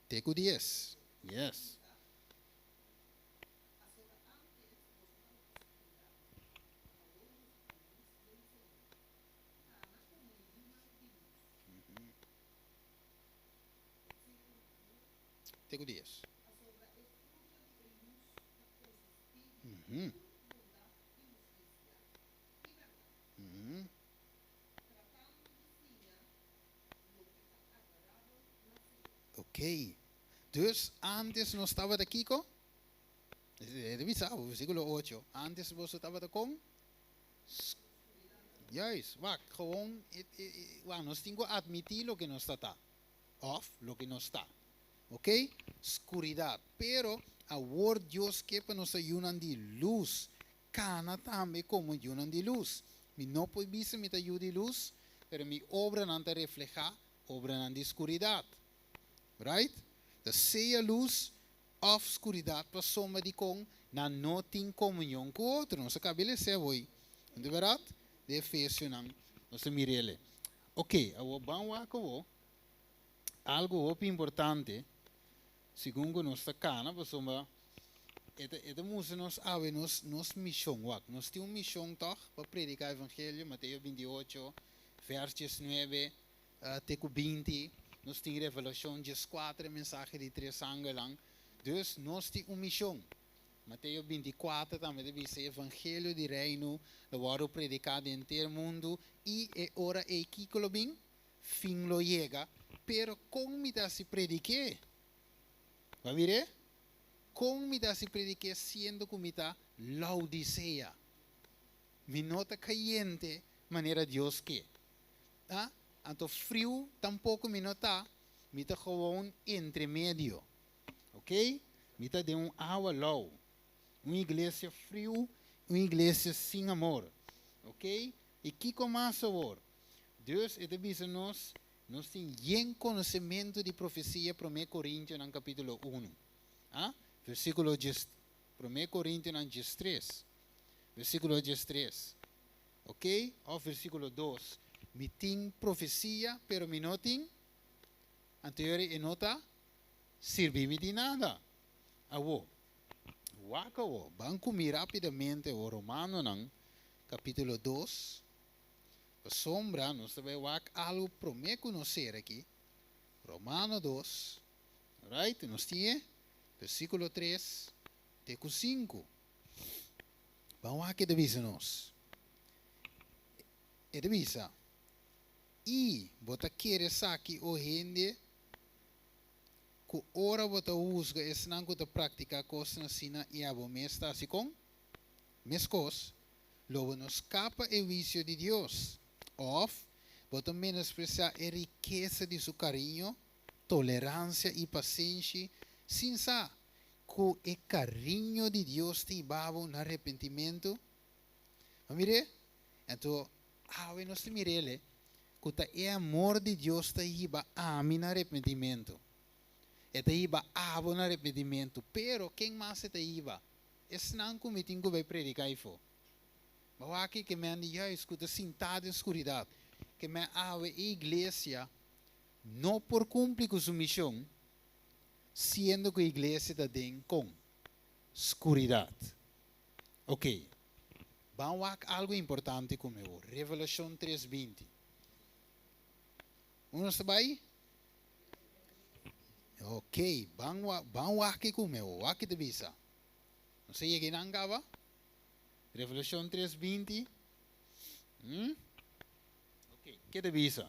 Te ku 10. Yes. Te ku 10. Ok. Dus antes nos tabata kiko? E ta bisa bo, versíkulo 8. Antes boso tabata kon? Juist, wak, gewoon, wak, nos tin ku admití loke nos ta ta, òf loke nos ta. Ok? Skuridat. Pero awor Dios ke pa nos ta yunan di lus. Kana tambe komo yunan di lus. Mi no por bisa mi ta yu di lus, pero mi obranan ta reflehá obranan di skuridat. Right? Ta sea lus òf skuridat pasobra dikon nan no tin komunion ku otro. Nos a kaba lesa awor, no ta bèrdat? Den Efesionan nos ta mira el. Oke, awor ban wak awor algu hopi importante segun ku nos ta kana pasobra e ta e ta mustra nos awe nos nos mishon. Wak, nos tin un mishon tòg pa prediká evangelio, Mateo 28 vèrs 19 te ku 20, nos tin Revelashon 14 e mensahe di tres angelnan. Dus nos tin un mishon. Mateo 24 tambe ta bisa e evangelio di reino lo wòrdu prediká den henter mundu i e ora ei kiko lo bin? Fin lo yega. Pero kon mi ta hasi predik'é? Bo a mir'é? Kon mi ta hasi predik'é siendo ku mi ta Laodisea? Mi no ta kayente manera Dios ke. Ta? Anto friu tampoko mi no ta, mi ta gewoon entre medio. Ok? Mi ta den un awa lou. Un iglesia friu, un iglesia sin amor. Ok? I kiko mas awor? Dios e ta bisa nos, nos tin yen konosementu di profesia Promé Korintionan kapítulo unu. A? Versíkulo djes, Promé Korintionan 13, versíkulo 13. Ok? Òf versíkulo 2, Mi tin profesia, pero mi no tin. Anto yori e no ta sirbi mi di nada. Awor, wak awor, ban ku mi rápidamente awor Romanonan kapítulo 2. Pasobra nos ta bai wak algu promé ku nos sera aki. Romano 2, right? Nos tin e versíkulo 3 te ku 5. Ban wak e ta bisa nos. E ta bisa. I bo ta kere esaki, o hende, ku ora bo ta husga esnan ku ta praktiká kosnan asina i abo mes ta hasi kon? Meskos, lo bo no skapa e huisio di Dios. Òf, bo ta menospresiá e rikesa di su kariño, toleransia i pasenshi sin sa ku e kariño di Dios ta hiba bo na arepentimentu? Bo mir'é? Anto, awe nos ta mir'el e, ku ta e amor di Dios ta hiba ami na arepentimentu. E ta hiba abo na arepentimentu. Pero, ken mas e ta hiba? Esnan ku mi tin ku bai prediká ifo. Bo wak ke men di juis ku ta sintá den skuridat, ke men awe e iglesia no por kumpli ku su mishon, siendo ku e iglesia ta den kon? Skuridat. Ok, ban wak algu importante ku mi wou. Revelashon 3, 20. Un nos ta bai? Ok, ban ban wak ku mi wou. Wak ta bisa. Nos a yega einan kaba? Revelashon 3, 20. Ok, ke ta bisa?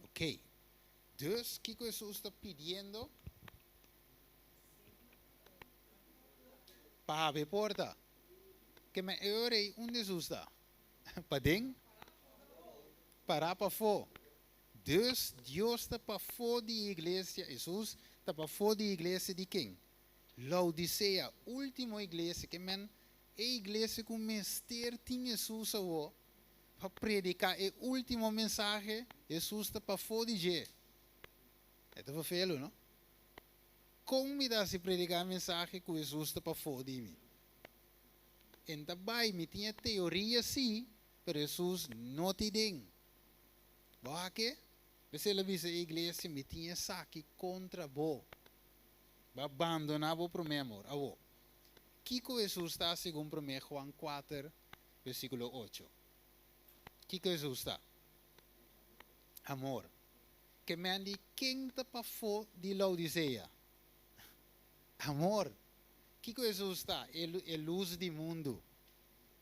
Ok. Dus, kiko Hesus ta pidiendo? Pa habri e porta. Ke men e ora ei unda Hesus ta? Paden? Pará pafó. Dus, Dios ta pafó di e iglesia, Hesus ta pafó di e iglesia di ken? Laodisea, último iglesia, ke men e iglesia ku mester tin Hesus awor pa prediká e último mensahe, Hesus ta pafó di dje. E ta verfelu, no? Kon mi ta hasi prediká e mensahe ku Hesus ta pafó di mi? E ta bai, mi tin e teoria sí, pero Hesus no tin den. Bo hake? P'esei el a bisa e iglesia, Mi tin esaki kontra bo. Bo a bandoná bo promé amor. Awor, kiko Hesus ta segun promé Juan 4, versíkulo 8? Kiko Hesus ta? Amor. Ke men di ken ta pafó di Laodisea? Amor. Kiko Hesus ta? E lus di mundu.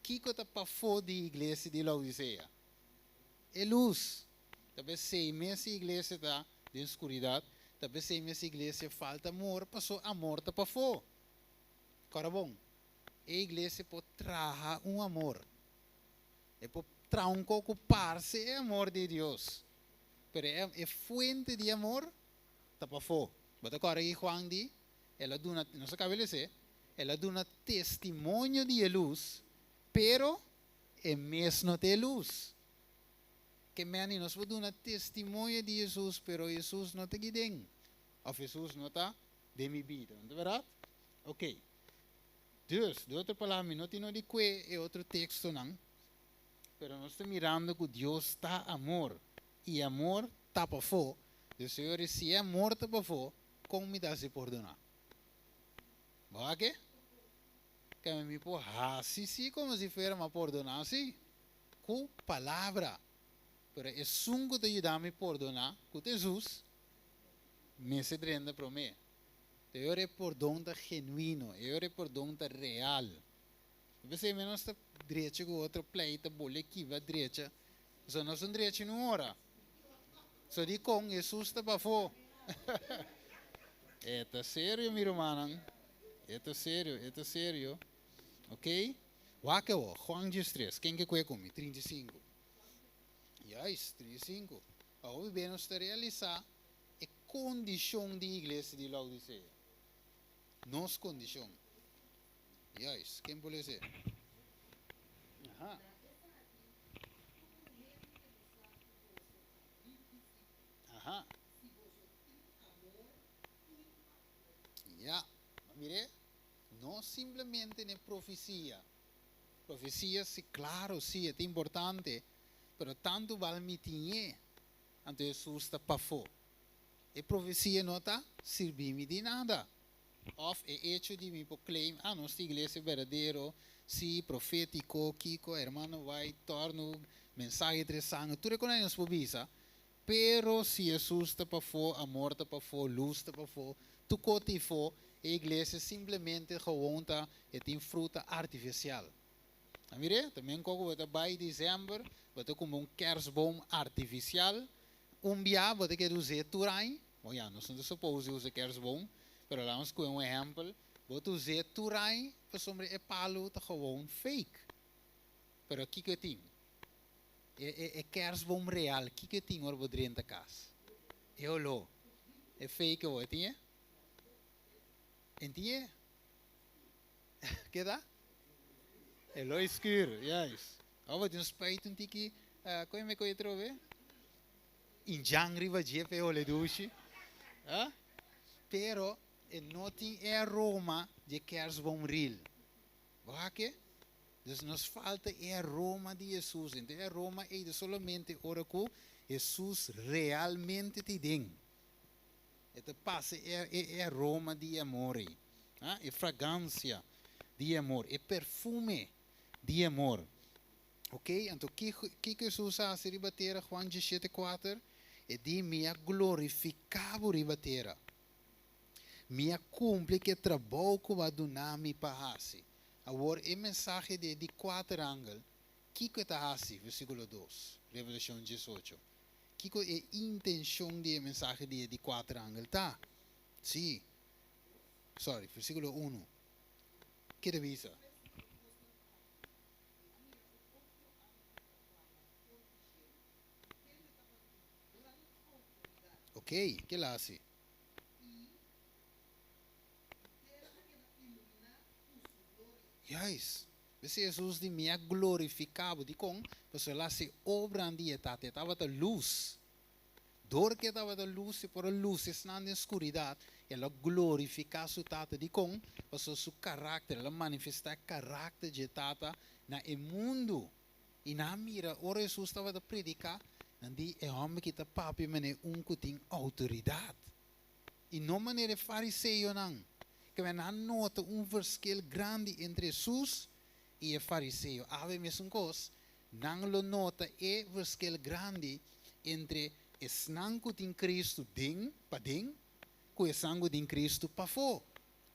Kiko ta pafó di iglesia di Laodisea? E lus. Ta p'esei mes e iglesia ta den skuridat, ta p'esei mes e iglesia falta amor, paso amor ta pafó. Kòrda bon, e iglesia por traha un amor. E por traha un kos ku parse e amor di Dios, pero e fuente di amor ta pafó. Bo ta kòrda ki Juan di? El a duna, nos a kaba di lesa, el a duna testimonio di e lus, pero e mes no ta e lus. Ke meni nos por duna testimonio di Hesus, pero Hesus no ta aki den, òf Hesus no ta den mi bida, no ta bèrdat? Ok. Dus, di otro palabra, mi no tin no di kue e otro tekstonan, pero nos ta mirando ku Dios ta amor, i amor ta pafó. Dus, señores, si e amor ta pafó, kon mi ta hasi pordoná? Bo wak ke? Keme mi por hasi si komo si fuera mi a pordoná si? Ku palabra. Pero esun ku ta yuda mi pordoná, ku ta Hesus, mester drenta promé. Ta e ora e pordon ta genuino, e ora e pordon ta real. Ta p'esei mi nos ta drecha ku otro pleita, bole kiba drecha. Pasobra nos un drecha in un ora. So dikon Hesus ta pafó? E ta serio mi rumannan. E ta serio, e ta serio. Ok? Wak awor, Juan 13, ken ke kue ku mi? 35. Juist, 35. Awor mi nos ta realisá e kondishon di iglesia di Laodisea. Nos kondishon. Juist, ken por lesa? Aha. Aha. Ja, mire, no simplemente ne profesia. Profesia, si, klaro, si, ta importante, pero tantu bal mi tin, anto Hesus ta pafó. E profesia no ta sirbi mi di nada. Òf e echo di mi por claim, ah, nos iglesia berdadero, si, profétiko, kiko, hermano White, torno, mensahe interesante, tur e kos nos por bisa. Pero si Hesus ta pafó, amor ta pafó, lus ta pafó, tur kos ta afó, e iglesia simplemente gewoon ta e tin fruta artifisial. A mira, tambe ku bo ta bai desèmber, bo ta kumpra un kerstboom artifisial, un bia, bo ta keda usa tur aña, bon ya, nos no ta supose usa kerstboom, pero laga nos ku un ehèmpel, bo ta usa tur aña, pasobra e palu ta gewoon fake. Pero kiko tin? E kerstboom real, kiko tin ora bo drenta kas? E oló. E fake o tin? Entende? Ke da? E lo skur, yes. Oh, tin un spuit un tiki, kon mi koi trobe? Indjan riba dje pe hole dushi. Ah? Pero e no tin e aroma di kerstboom real. Wak? Dus nos falta e aroma di Hesus. Anto, e aroma ei solamente ora ku Hesus realmente ta den. E ta pasa e aroma di amor. Ah? E fragrancia di amor. E perfume di amor. Ok? Anto, kiko Hesus a hasi riba tera? Juan 17,4. E di mi a glorifiká bo riba tera. Mi a kumpli ku e trabou ku bo a duna mi pa hasi. Awor, e mensahe di kuater angel, kiko ta hasi? Versíkulo 2, Revelashon 18. Kiko e intenshon di e mensahe di kuater angel ta? Si. Sorry, versíkulo 1. Kiko ta bisa? Ok, kiko el a hasi? Yes. Wese Hesus di mi a glorifiká bo. Dikon, pasobra el a hasi obra di Tata, tabata lus. Dor ku tabata lus, por lus esnan den skuridat, el a glorifiká su Tata. Dikon, pasobra su karakter, el a manifestá karakter di Tata na e mundu. I nan mira, ora Hesus tabata prediká, nan di e hòmber aki ta papia manera un ku tin outoridat. I no manera fariseonan. Ku nan nota un verschil grandi entre Hesus i e fariseo. Awe mesun kos, nan lo nota e verschil grandi entre esnan ku tin Kristu den, paden, ku esnan ku tin Kristu pafó.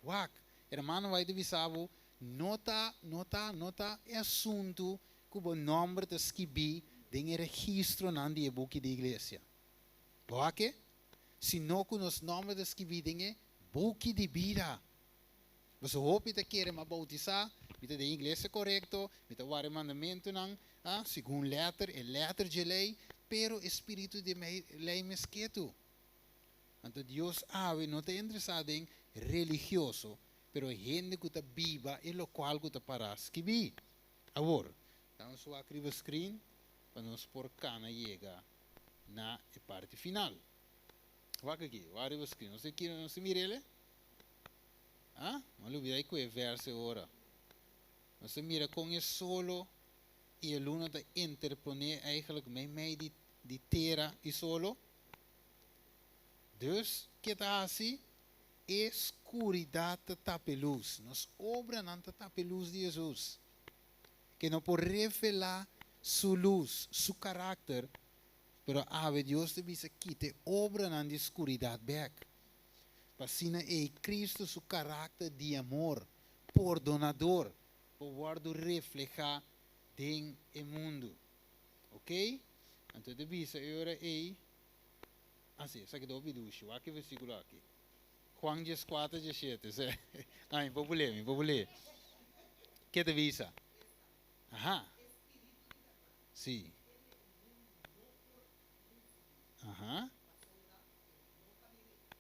Wak, ruman bai bisa bo, nota, nota, nota e asuntu ku bo nòmber ta skibí den e registronan di buki di iglesia. Wak? Sino ku nos nòmber ta skibí den e buki di bida. Bo hopi ta kere m'a boutisá, mi ta den iglesia korekto, mi ta warda mandamentunan, ah, segun letter, e letter di lei, pero spiritu di lei mes ketu. Anto Dios awe no ta interesá den religioso, pero hende ku ta biba e lokual ku ta pará skibí. Awor, ban wak riba screen pa nos por kana yega na e parti final. Wak aki, wak riba screen. Nos aki nos mira e? Ah, m'a lubidá ku e verso ora. Nos mira kon e solo i e luna ta interponé eigenlijk meimei di tera i solo. Dus, kiko ta asina? E skuridat ta tapa lus. Nos obranan ta tapa lus di Hesus. Ku no por revelá su lus, su karakter, pero awe Dios ta bisa kita obranan di skuridat bèk. Asina e Kristu su karakter di amor, pordonador, por wòrdu reflehá den e mundu. Ok? Anto, ta bisa ora ei, asina, esaki ta dushi, wak e versíkulo aki. Juan 14, 17. Ai, por lesa, por lesa. Kiko ta bisa? Aha. Si. Aha.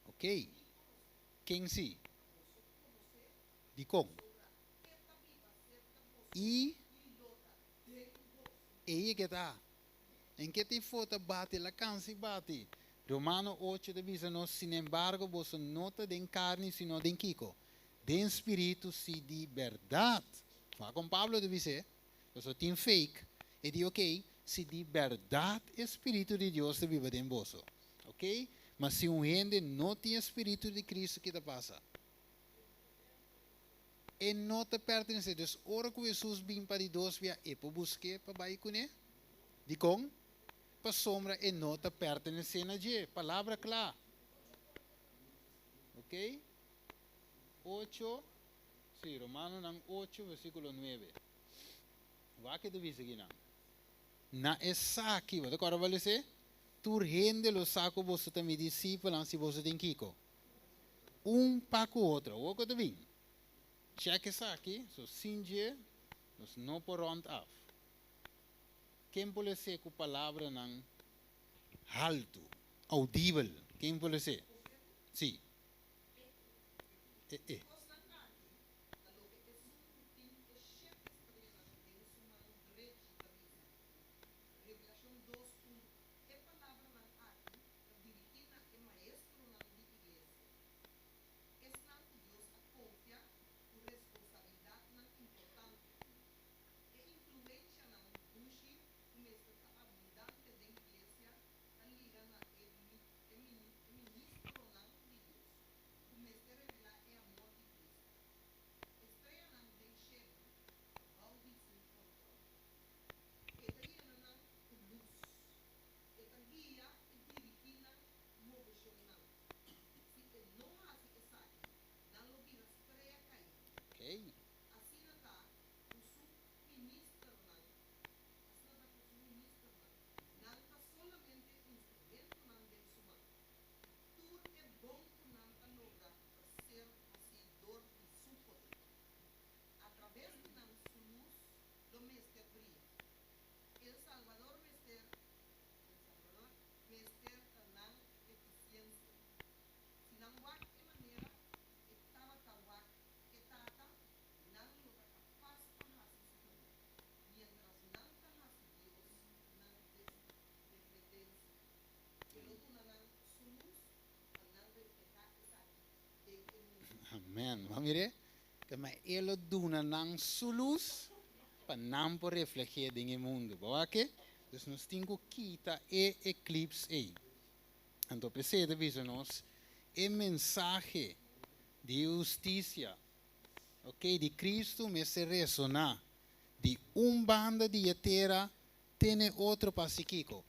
Ok. Ken si? Dikon. I ei ku ta. En ke te foto bate, la cansi bate. Romano 8 ta bisa nos, sin embargo, boso no ta den karni, sino den kiko. Den spiritu, si di berdat. Wak kon Pablo ta bisa, boso tin fake, e di ok, si di berdat e spiritu di Dios ta biba den boso. Ok? Ma si un hende no tin spiritu di Kristu, kiko ta pasa? E no ta pertenesé. Dus ora ku Hesus bin pa di dos bia, e por busk'é pa bai kuné? Dikon? Pasobra e no ta pertenesé na dje. Palabra kla. Ok? 8, sí, Romanonan 8, versíkulo 9. Wak e ta bisa akinan. Na esaki, bo ta kòrda bo a lesa? Tur hende lo sa ku boso ta mi disipelnan si boso tin kiko? Un pa ku otro. Awor ku ta bin? Chèk esaki, so sin dje nos no por rònt af. Ken por les'é ku palabranan haltu, oudibel? Ken por les'é? Sí. E, e. Kosnan aki ta loke esun ku tin e shete streanan den su man drechi ta bisa. Revelashon dos un E palabranan aki ta dirigí na e maestronan di iglesia, esnan ku Dios a konfia ku responsabilidatnan importante. E influenshanan dushi ku mester ta abundante den iglesia ta liga na e e ministronan di Dios, ku mester revelá e amor di Cristo. E streanan den shelu ta bou di su kontròl. E ta yena nan ku lus. E ta guia i dirigí nan moveshonnan. Si e no hasi esaki, nan lo bira strea kaí. Asina ta ku su ministernan, asina ta ku su ministernan, nan ta solamente instrumentonan den su man. Tur e bon ku nan ta logra ta ser hasí dor di su poder. Atraves di nan su lus lo mester bria. El Salvador mester, El Salvador mester ta nan efisiensia. Si nan wak e manera e tabata wak e Tata, nan lo ta kapas pa hasi su poder, miéntras nan ta hasi Dios nan referensia. E lo duna nan su lus pa nan reflehá esaki den e mundu. Amèn. Bo a mir'é? Ke ma e lo duna nan su lus pa nan por refleh'é den e mundu. Bo a wak? Dus nos tin ku kita e eklips ei. Anto p'esei e ta bisa nos e mensahe di hustisia, ok, di Cristo mester resoná di un banda di e tera te n'e otro pa hasi kiko?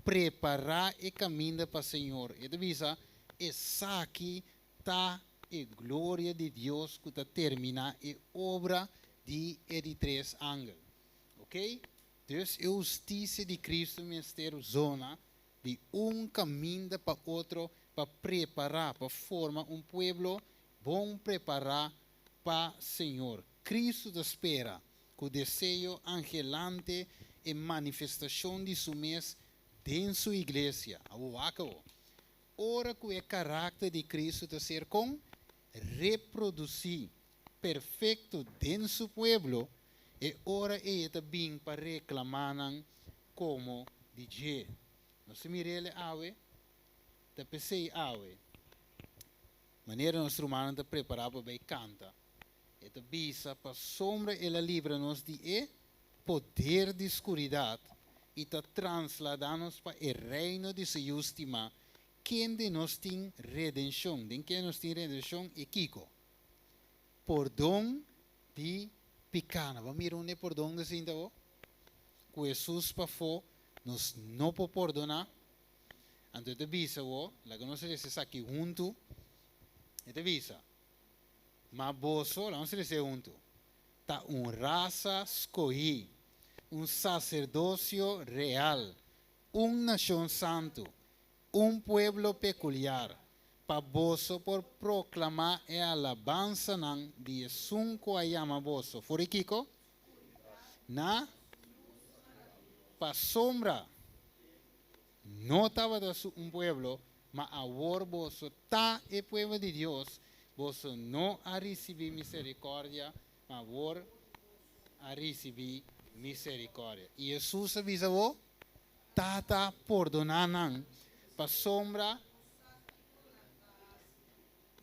Prepará e kaminda pa Señor. E ta bisa, Esaki ta e gloria di Dios ku ta terminá e obra di e di tres angel. Ok? Dus e hustisia di Cristo mester zona di un kaminda pa otro pa prepará, pa forma un pueblo bon prepará pa Señor. Cristo ta spera ku deseo anhelante e manifestashon di Su mes den Su iglesia. Awor wak awor. Ora ku e karakter di Cristo ta ser kon? Reprodusí perfekto den Su pueblo, e ora ei e ta bin pa reklamá nan komo di dje. Nos ta mir'el awe, ta p'esei awe, manera nos rumannan ta prepará pa bai kanta, e ta bisa, Pasobra el a libra nos di e poder di skuridat i ta trasladá nos pa e reino di su Yu stimá, kende nos tin redenshon. Den ken nos tin redenshon i kiko? Pordon di pikánan. Bo a mira unda e pordon ta sinta bo? Ku Hesus pafó nos no por pordoná. Anto e ta bisa bo, laga nos resa esaki huntu. E ta bisa, Ma boso, laga nos resa e huntu, ta un rasa skohí, un saserdosio real, un nashon santu, un pueblo pekuliar, pa boso por proklamá e alabansanan di esun ku a yama boso for di kiko? Na pasobra no tabata su un pueblo, ma awor boso ta e pueblo di Dios, boso no a risibí miserikòrdia, ma awor a risibí miserikòrdia. I Hesus a bisa bo, Tata, pordoná nan, pasobra.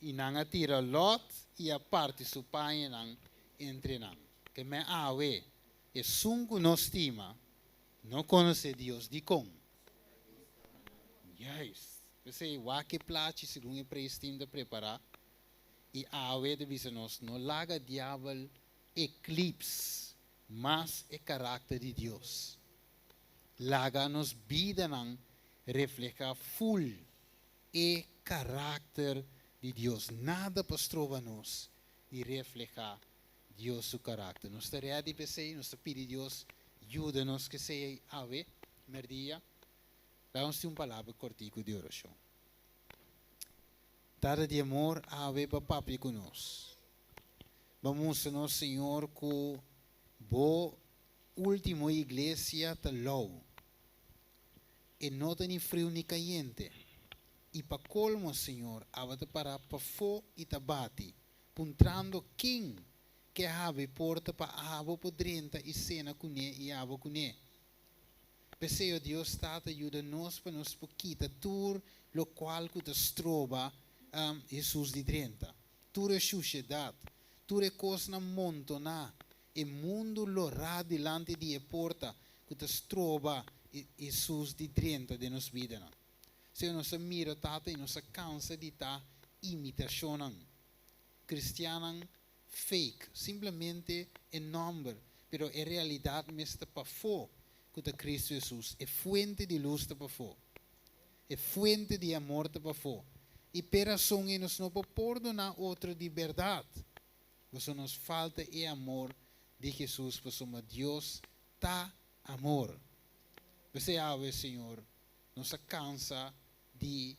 I nan a tira lòt i a parti su pañanan entre nan. Ke men awe, esun ku no stima, no konosé Dios. Dikon? Juist. P'esei, wak e plachi segun e praise team ta prepará. I awe ta bisa nos, no laga diabel eclipse mas e karakter di Dios. Laga nos bidanan reflehá ful e karakter di Dios. Nada por stroba nos di reflehá Dios su karakter. Nos ta ready pa esei, nos ta pidi Dios yuda nos ku esei awe mèrdia. Laga nos tin un palabra kòrtiku di orashon. Tata di amor, awe bo a papia ku nos. Bo a mustra nos, Señor, ku bo último iglesia ta lou. E no ta ni friu ni kayente. I pa kolmo, Señor, abo ta pará pafó i ta bati, puntrando ken ke habri porta pa abo por drenta i sena kuné i abo kuné. P'esei, o Dios Tata, yuda nos pa nos por kita tur lokual ku ta stroba Hesus di drenta, tur e shushedat, tur e kosnan montoná, e mundu lorá dilanti di e porta ku ta stroba Hesus di drenta den nos bidanan. Señor, nos a mira, Tata, i nos a kansa di ta imitashonnan. Kristiannan fake, simplemente e nòmber, pero e realidat mes ta pafó ku ta Kristu Hesus. E fuente di lus ta pafó. E fuente di amor ta pafó. I p'e rason ei nos no por pordoná otro di bèrdat. Pasobra nos falta e amor di Hesus, pasobra Dios ta amor. P'esei awe, Señor, nos a kansa di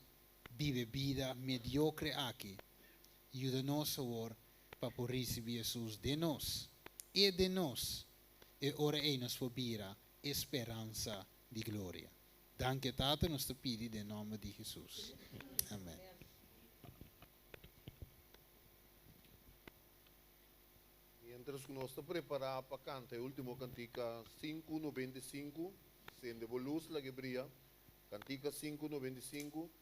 biba e bida mediokre aki. Yuda nos awor pa por risibí Hesus den nos, E den nos, e ora ei nos por bira e speransa di gloria. Danki Tata, nos ta pidi den nòmber di Hesus. Amen. Mientras ku nos ta prepará pa kanta e último kantika 595, Sende bo lus, lag'e bria, kantika 595.